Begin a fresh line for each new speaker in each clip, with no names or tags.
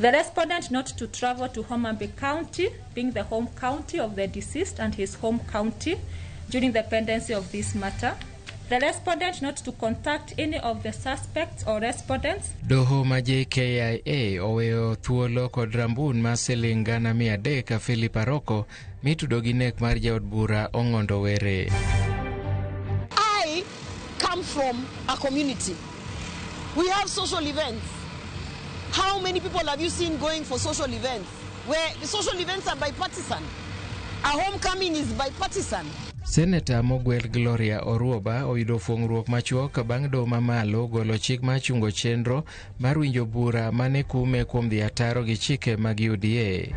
The respondent not to travel to Homa Bay County, being the home county of the deceased and his home county, during the pendency of this matter. The respondent not to contact any of the suspects or respondents.
Doho ma JKIA oweyo thuolo kod rambun mar siling 300,000 Philip Aroko mitudo gi nek mar jaod bura Ong'ondo Were.
I come from a community. We have social events. How many people have you seen going for social events? Where the social events are bipartisan. A homecoming is bipartisan.
Seneta mogwel Gloria Oruoba oyudo fuong'ruok machuok bang' doho mamalo golo chik mar chungo chenro mar winjo bura mane kume kuom dhi ataro gi chike mag UDA.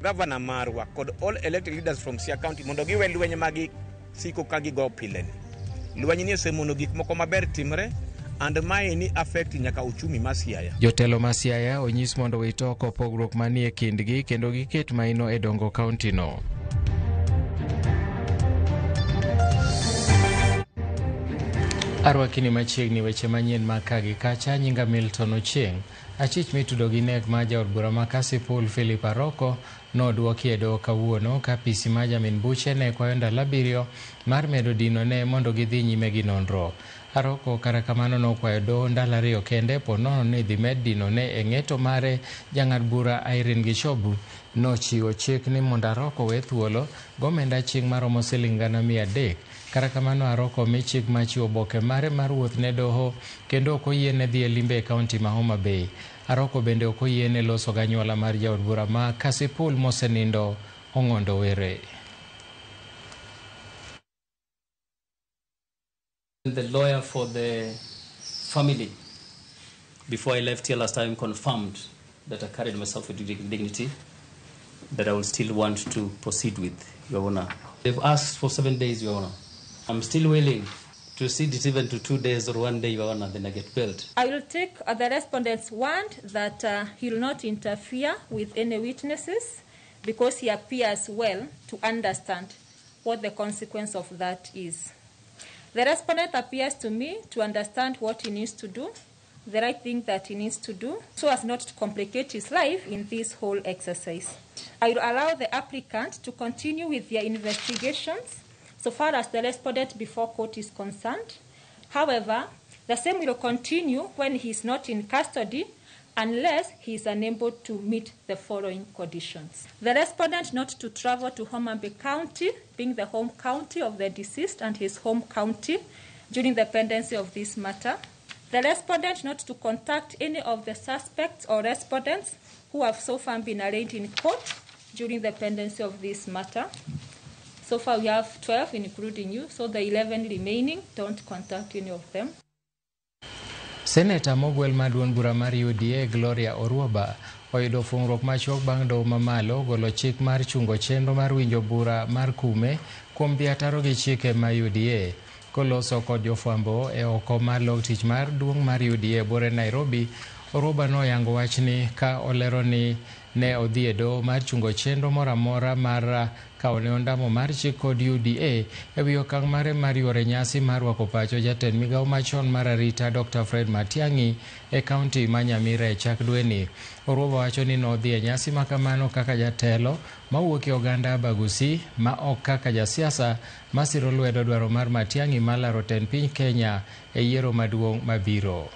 Gavana marwa kod all elected leaders from Siaya County mondo giwe lweny magi siko ka gigo pile ni. Lweny ni osemono gik moko maber timre and mae ni affect nyaka uchumi ma Siaya.
Jotelo ma Siaya onyis mondo owit oko pogruok manie kindgi kendo giket maino e dongo kaunti no. Arwakini machiegni weche manyien mag ka gi kacha. Nyinga Milton Ochieng. Achich mitudo gi nek mar jaod bura ma Kasipul Philip Aroko nodwoki e doho kawuono ka PC ma jamin buche ne kwayo ndalo 7 mar medo dino ne mondo gidhi nyime gi nonro. Aroko kata kamano nokwayo doho ndalo 2 kende po nono ni dhi med dino ne e ng'eto mare. Jang'ad bura Irene Gichobu nochiwo chik ni mondo Aroko we thuolo gomenda chieng' maromo siling 300,000. Kata kamano Aroko mi chik mar chiwo oboke mare mar wuoth ne doho kendo ok oyiene dhi e limbe e kaunti ma Homa Bay. Aroko bende ok oyiene loso ganyuola mar jaod bura ma Kasipul mosenindo Ong'ondo Were.
The lawyer for the family, before I left here last time, confirmed that I carried myself with dignity, that I will still want to proceed with, Your Honor. They've asked for 7 days, Your Honor. I'm still willing to cede it even to 2 days or 1 day, Your Honor, then I get bailed.
I will take the respondent's word that he will not interfere with any witnesses because he appears well to understand what the consequence of that is. The respondent appears to me to understand what he needs to do, the right thing that he needs to do, so as not to complicate his life in this whole exercise. I will allow the applicant to continue with their investigations so far as the respondent before court is concerned. However, the same will continue when he is not in custody unless he is unable to meet the following conditions. The respondent not to travel to Homa Bay County, being the home county of the deceased and his home county, during the pendency of this matter. The respondent not to contact any of the suspects or respondents who have so far been arraigned in court during the pendency of this matter. So far we have 12, including you, so the 11 remaining, don't contact any of them.
Seneta mogwel mar duond bura mar UDA Gloria Oruoba oyudo fuong'ruok machuok bang' doho mamalo golo chik mar chungo chenro mar winjo bura mar kume kuom dhi ataro gi chike ma UDA. Koloso kod jofwambo e oko mar log tich mar duong' mar UDA bore Nairobi, Oruoba noyango wachni ka olero ni ne odhi e doho mar chungo chenro moro amora mar kawo ne ondamo mar chik kod UDA e wi okang' mare mar yuore nyasi mar rwako pacho jatend migawo machon mar arita Dr. Fred Matiang'i e kaunti ma Nyamira e chak dweni. Oruoba wacho ni nodhi e nyasi makamano kaka jatelo mawuok e oganda Abagusi ma ok kaka jasiasa masiro lwedo dwaro mar Matiang'i mar laro tend piny Kenya e yiero maduong' mabiro.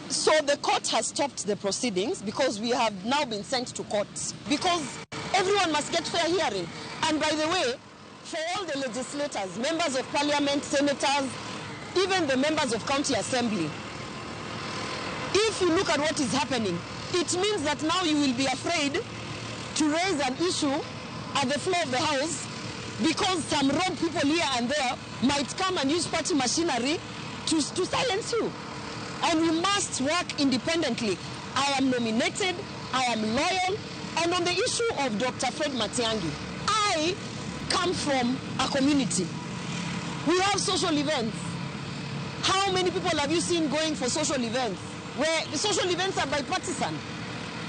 So the court has stopped the proceedings because we have now been sent to court. Because everyone must get fair hearing. And by the way, for all the legislators, members of parliament, senators, even the members of county assembly, if you look at what is happening, it means that now you will be afraid to raise an issue at the floor of the house because some rogue people here and there might come and use party machinery to silence you. And we must work independently. I am nominated, I am loyal, and on the issue of Dr. Fred Matiang'i, I come from a community. We have social events. How many people have you seen going for social events? Where the social events are bipartisan.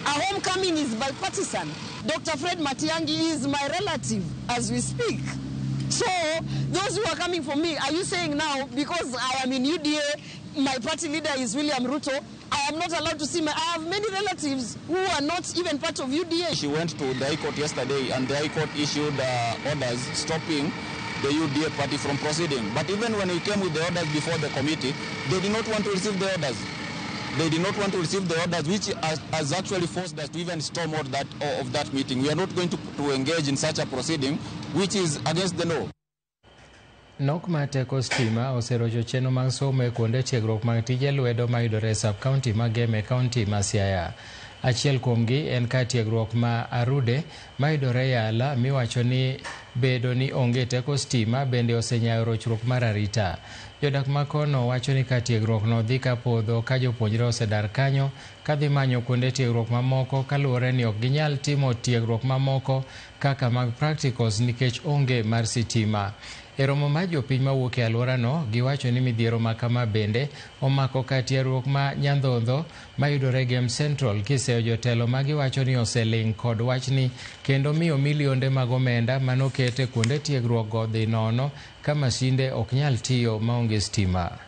A homecoming is bipartisan. Dr. Fred Matiang'i is my relative as we speak. So those who are coming for me, are you saying now, because I am in UDA, My party leader is William Ruto. I am not allowed to see my... I have many relatives who are not even part of UDA.
She went to the High Court yesterday, and the High Court issued orders stopping the UDA party from proceeding. But even when we came with the orders before the committee, they did not want to receive the orders. They did not want to receive the orders, which has actually forced us to even storm out of that meeting. We are not going to engage in such a proceeding, which is against the law.
Nok mar teko stima oserocho chenro mag somo e kuonde tiegruok mag tije lwedo mayudore e sub-county mag Gem e kaunti ma Siaya. Achiel kuomgi en kar tiegruok ma Arude mayudore Yala miwacho ni bedo ni onge teko stima bende osenyayo rochruok mar arita. Jodak ma kono wacho ni kar tiegruokno dhi ka podho ka jopuonjre osedar kanyo kadhi manyo kuonde tiegruok mamoko kaluwore ni ok ginyal timo tiegruok mamoko kaka mag practicals nikech onge mar sitima. E romo mar jopiny mawuok e alworano, giwacho ni midhiero ma kama bende omako kar tiegruok ma Nyandhodho mayudore Gem Central kiseyo jotelo ma giwacho ni oseling' kod wachni kendo miyo milionde mag omenda manoket e kuonde tiegruok go dhi nono ka masinde ok nyal tiyo maonge stima.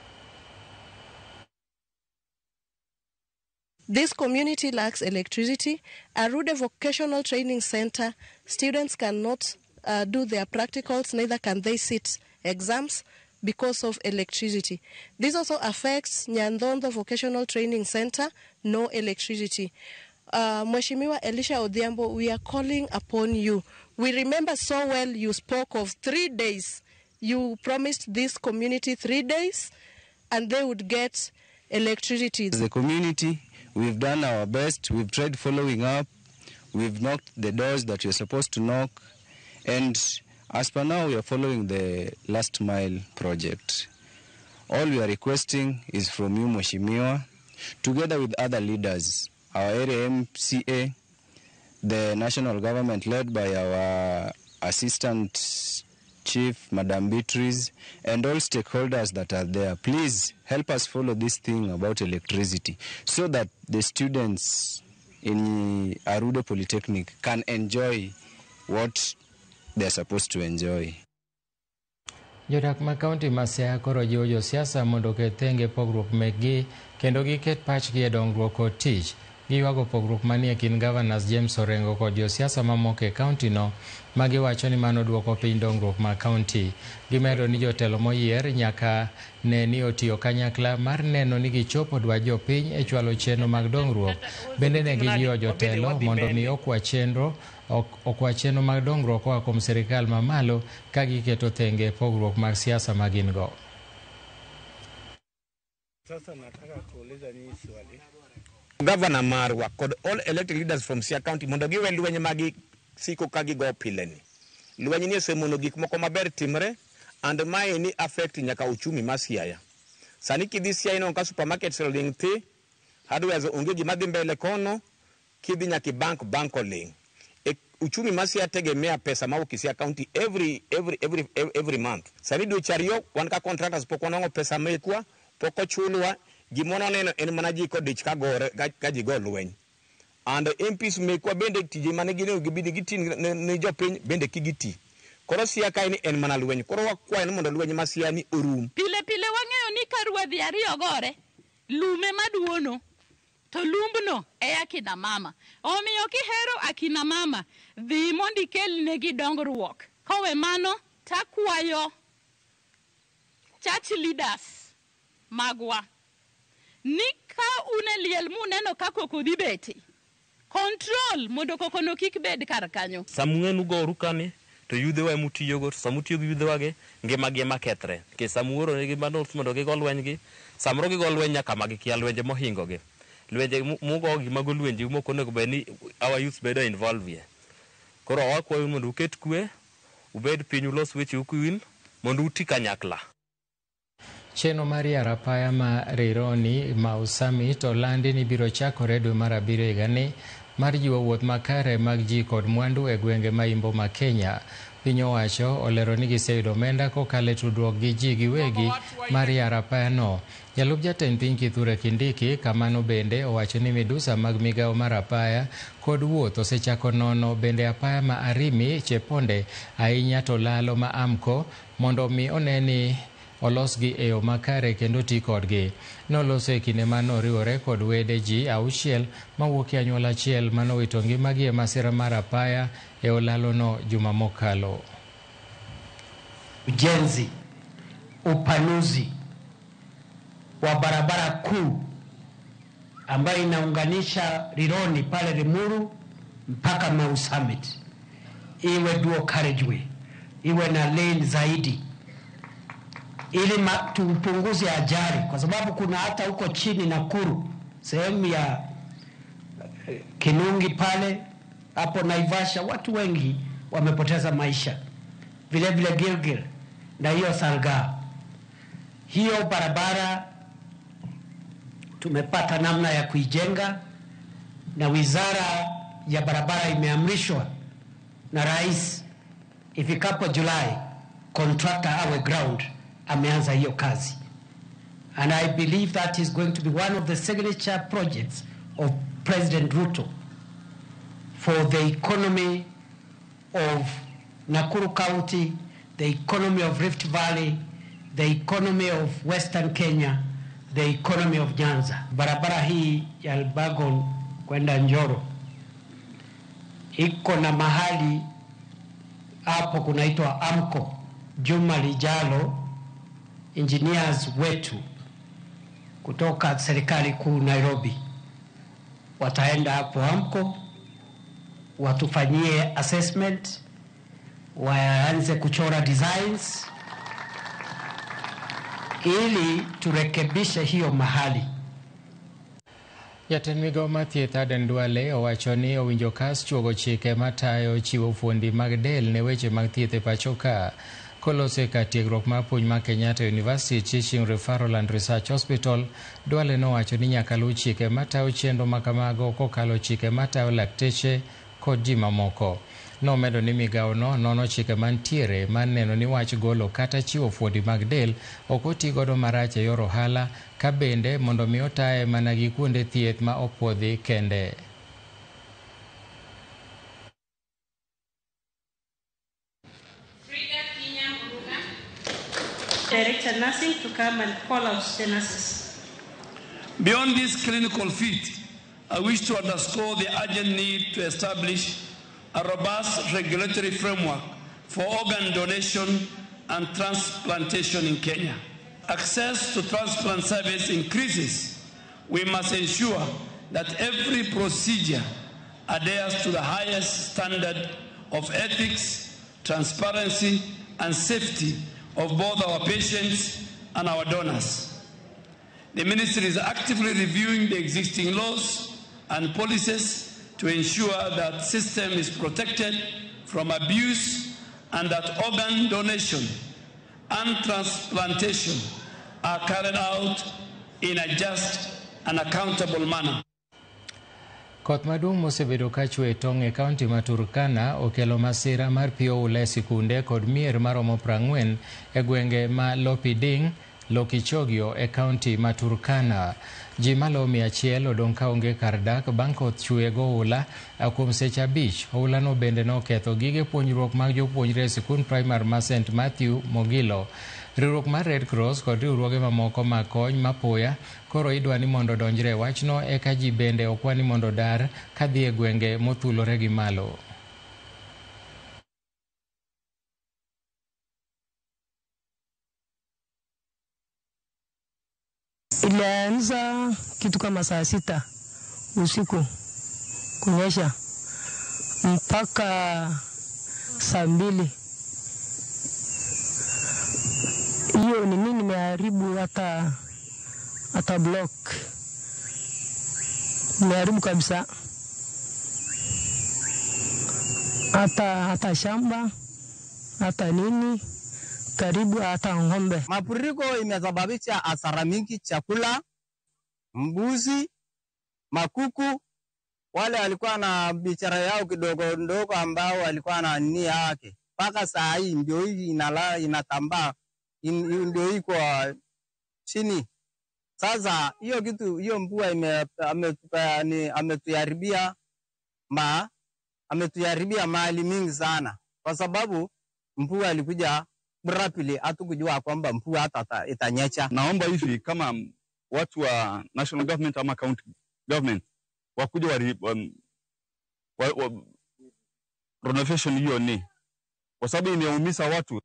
This community lacks electricity. Arude Vocational Training Center, students cannot do their practicals, neither can they sit exams because of electricity. This also affects Nyandhondo Vocational Training Center, no electricity. Mheshimiwa Elisha Odhiambo, we are calling upon you. We remember so well you spoke of 3 days. You promised this community 3 days and they would get electricity.
As a community, we've done our best. We've tried following up. We've knocked the doors that we're supposed to knock. And as per now, we are following the last mile project. All we are requesting is from you, Mheshimiwa, together with other leaders, our area MCA, the national government led by our assistant chief, Madam Beatrice, and all stakeholders that are there. Please help us follow this thing about electricity so that the students in Arude Polytechnic can enjoy what they're supposed to enjoy.
Jodak ma kaunti ma Siaya koro jiwo josiasa mondo oket thenge pogruok mekgi kendo giket pachgi e dongruok kod tich. Giywago pogruok manie kind Governors James Orengo kod josiasa mamoko e kaunti no ma giwacho ni mano duoko piny dongruok ma kaunti. Gimedo ni jotelo moyier nyaka ne ni otiyo kanyakla mar neno ni gichopo dwach jopiny e chwalo chenro mag dongruok. Bende ne gijiwo jotelo mondo mi okwa chenro mag dongruok koa kuom sirikal mamalo ka giketo thenge pogruok mag siasa ma gin go.
Sasa nataka kuuliza nyinyi swali.
Governor marwa kod all elected leaders from Siaya County mondo giwe lweny magi siko ka gigo pile ni. Lweny ni osemono gik moko maber timre and mae ni affect nyaka uchumi ma Siaya. Sani kidhi Siaya ineno ka supermarkets oling' thi, hardwares onge gima dhi mbele kono, kidhi nyaka bank oling'. E uchumi ma Siaya tegemea pesa mawuok e Siaya County every month. Sani dweche ariyo wan ka contractors pok wanwang'o pesa mekwa, pok ochulwa. Gimono neno en mana ji kodich ka gore ka ji go lweny. And MPs mekwa bende tije mane ginego gibidi giti ne jopiny bende kigiti. Koro Siaya kae ni en mana lweny. Koro wakwayo ni mondo lweny ma Siaya ni orum.
Pile pile wang'eyo ni ka ruadhi ariyo gore, lume maduono to lumbno e akina mama. Omiyo kihero akina mama, dhi mondo ikelnegi dongruok. Kowe mano takwayo church leaders magwa ni ka une liel muneno ka koko dhi bete, control mondo koko no kik bed kar kanyo.
Samung'enu goru kani to yudhewa emutiyogo, to samutiyo gi yudhewagi ngimagi ema kethre. Nikech samuoro negi mano mondo gigo lwenygi, samoro gigo lweny nyaka ma gikia lwenje mohingogi. Lwenje mugogi mago lwenje mok onego bed ni our youth bedo involved ye. Koro wakwayo mondo uket kwe, ubed piny ulos wecheu kuin mondo uti kanyakla.
Chenro mar yaro apaya ma Rironi Mau Summit olandi ni biro chakore dwe mar abiriyo higani mar jiwo wuoth makare mag ji kod mwandu e gwenge ma imbo ma Kenya. Piny owacho olero ni giseyudo omenda kokalo e tudruok gi ji giwegi mar yaro apayano. Jalup jatend piny Kithure Kindiki kamano bende owacho ni midusa mag migawo mar apaya kod wuoth osechako nono bende apaya ma Arimi Cheponde ahinya to lalo ma Amco mondo mi one ni olosgi e yo makare kendo ti kodgi. Noloso e kinde ma noriwore kod wede ji 6 mawuok e anyuola achiel manowito ngimagi e masira mar apaya e olalono juma mokalo.
Ujenzi, upanuzi wa barabara kuu ambayo inaunganisha Rironi pale Limuru mpaka Mau Summit, iwe dual carriageway, iwe na lane zaidi ili tupunguze ajali, kwa sababu kuna hata huko chini Nakuru sehemu ya Kinungi pale hapo Naivasha watu wengi wamepoteza maisha, vile vile Gilgil na hiyo Salga. Hiyo barabara tumepata namna ya kuijenga, na wizara ya barabara imeamrishwa na rais ifikapo Julai contractor awe ground ameanza hiyo kazi. And I believe that is going to be one of the signature projects of President Ruto for the economy of Nakuru County, the economy of Rift Valley, the economy of Western Kenya, the economy of Nyanza. Barabara hii ya Elbagon kwenda Njoro iko na mahali hapo kunaitwa Amco. Juma lijalo engineers wetu kutoka serikali kuu Nairobi wataenda hapo Amco watufanyie assessment, waanze kuchora designs ili turekebishe hiyo mahali.
Jatend migao mar thieth Aden Duale owacho ni owinjo kas chuogo chike matayo chiwo fuondi mag del ne weche mag thieth e pacho ka. Koloso e kar tiegruok mar puonj mar Kenyatta University Teaching Referral and Research Hospital, Duale nowacho ni nyaka luw chike matayo chenro makamago kokalo chike matayo lakteche kod ji mamoko. Nomedo ni migawono nono chike mantiere mar neno ni wach golo kata chiwo fuondi mag del ok oti godo marach e yor ohala, ka bende mondo mi otaye mana gi kuonde thieth ma opuodhi kende.
Director Nursing to come and call out the nurses.
Beyond this clinical feat, I wish to underscore the urgent need to establish a robust regulatory framework for organ donation and transplantation in Kenya. Access to transplant service increases. We must ensure that every procedure adheres to the highest standard of ethics, transparency, and safety of both our patients and our donors. The ministry is actively reviewing the existing laws and policies to ensure that system is protected from abuse and that organ donation and transplantation are carried out in a just and accountable manner.
Koth maduong' mosebedo ka chwe tong' e kaunti ma Turkana okelo masira mar pi oula e sikunde kod mier maromo 40 e gwenge ma Lopiding, Lokichogio e kaunti ma Turkana. Ji maloyo 100 odong' kaonge kar dak bang' koth chwe goula kuom seche 5. Oulano bende noketho gige puonjruok mag jopuonjre e sikund primar ma St Matthew Mogilo. Riwruok mar Red Cross kod riwruoge mamoko mag kony mapoya koro idwa ni mondo odonjre e wachno, eka ji bende okwa ni mondo odar kadhi e gwenge mothulore gi malo.
Ilianza kitu kama saa 6 usiku kunyesha mpaka saa 2. Hiyo ni nini nimeharibu hata block. Nimeharibu kabisa. Hata shamba, hata nini, karibu hata ng'ombe.
Mafuriko imesababisha hasara mingi, chakula, mbuzi, makuku. Wale walikuwa na biashara yao kidogo ndogo ambao walikuwa na nia yake. Mpaka saa hii ndio hii inatambaa, ndio hii kwa chini. Sasa hiyo kitu, hiyo mvua ametuharibia mali mingi sana, kwa sababu mvua ilikuja rapidly, hatukujua kwamba mvua hata itanyesha.
Naomba hivi kama watu wa national government ama county government wakuja wa renovation hiyo, ni kwa sababu imeumiza watu.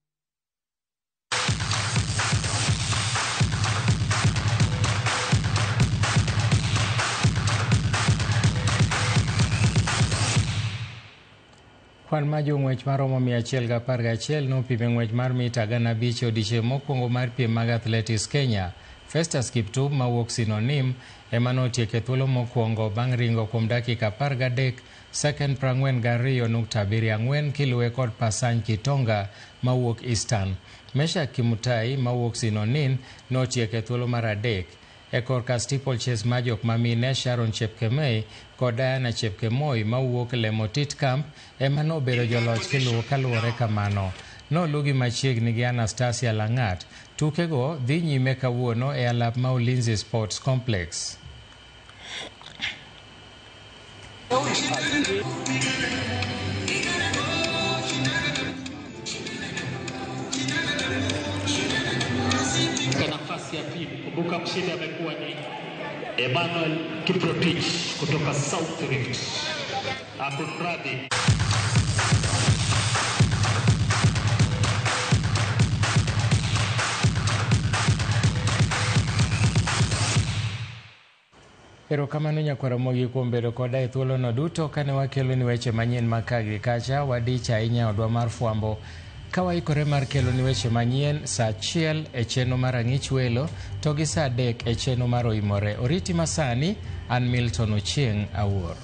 Kwan mar jong'wech maromo 111 nopimo e ng'wech mar mita 5,000 e odiechieng' mokwongo mar piem mag Athletics Kenya. Festus Kiptum mawuok Sinonim ema notieko e thuolo mokwongo bang' ringo kuom dakika 13 sekond 42.74 kiluwe kod Pasany Kitonga mawuok Eastern. Meshack Kimutai mawuok Sinonin notieko e thuolo mar adek. E korka steeplechase mar jok mamine, Sharon Chepkemei kod Diana Chepkemoi mawuok Lemotit Camp ema nobedo joloch kiluwo kaluwore kamano. Nolugi machiegni gi Anastasia Langat. Tukego dhi nyime kawuono e alap ma Ulinzi Sports Complex.
Katika nafasi ya pili. Kumbuka mshindi amekuwa ni Emmanuel Kiprotich kutoka South Rift. Akunradhi.
Erokamano nyakwar Ramogi kuom bedo koda e thuolono duto kane wakeloni weche manyien mag ka gi kacha. Wadich ahinya odwa mar fwambo ka waikore mar keloni weche manyien saa 1 e chenro mar Ang'ich Welo to gi saa 3 e chenro mar Oimore. Oriti masani, an Milton Ochieng' Awuor.